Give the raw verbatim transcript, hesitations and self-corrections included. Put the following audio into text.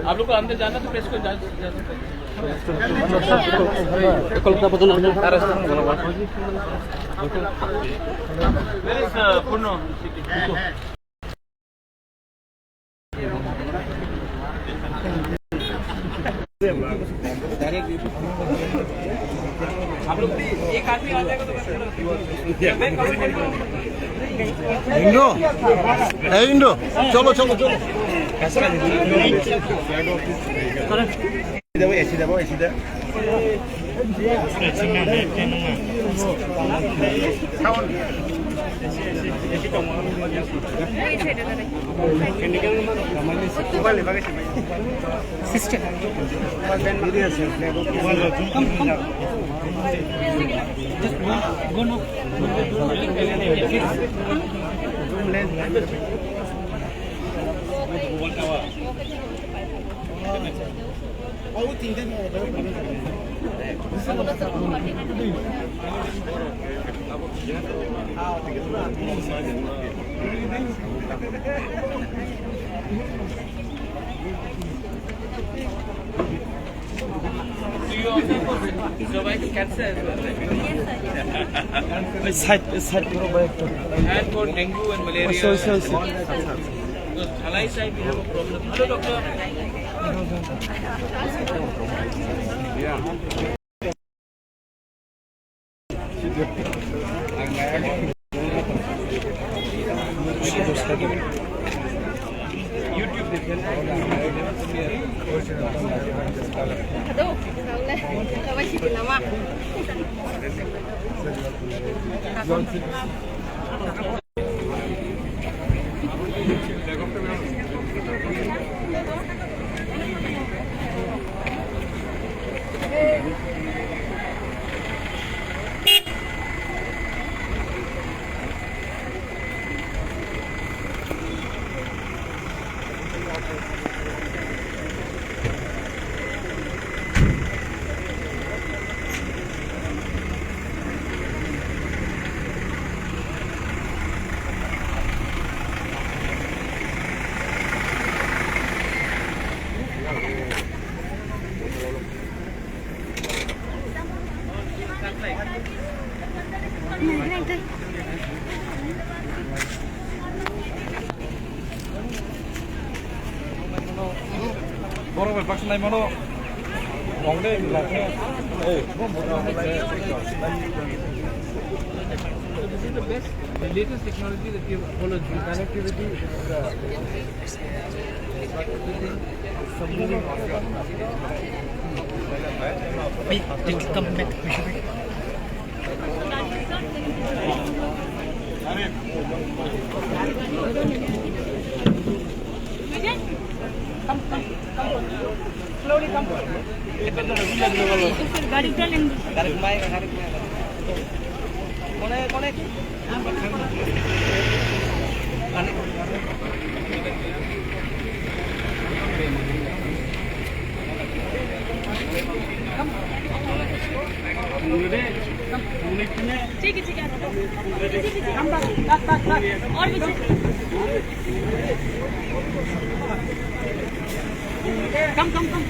आप लोग को अंदर जाना तो प्रेस को जा, जा सकते हैं। Where is, uh, Purno? Indo, eh, Indo, cholo, cholo, cholo. Sister. Come, come. Just go, go now. Do you also have cervical cancer as well, right? Side, side koro bhai ekta. And for dengue and malaria. Oise, oise, oise. Because thalai side we have a problem. Hello, doctor. Borok bai baksa nai mano. Ong de, lakhe. Ei, bo borok bai. So this is the best, the latest technology that we have followed, the connectivity, the Wait, they will come back. Come, come, come. Slowly come. गाड़ी उठा लेंगे। ठीक है, ठीक है। और भी ठीक है। कम, कम, कम।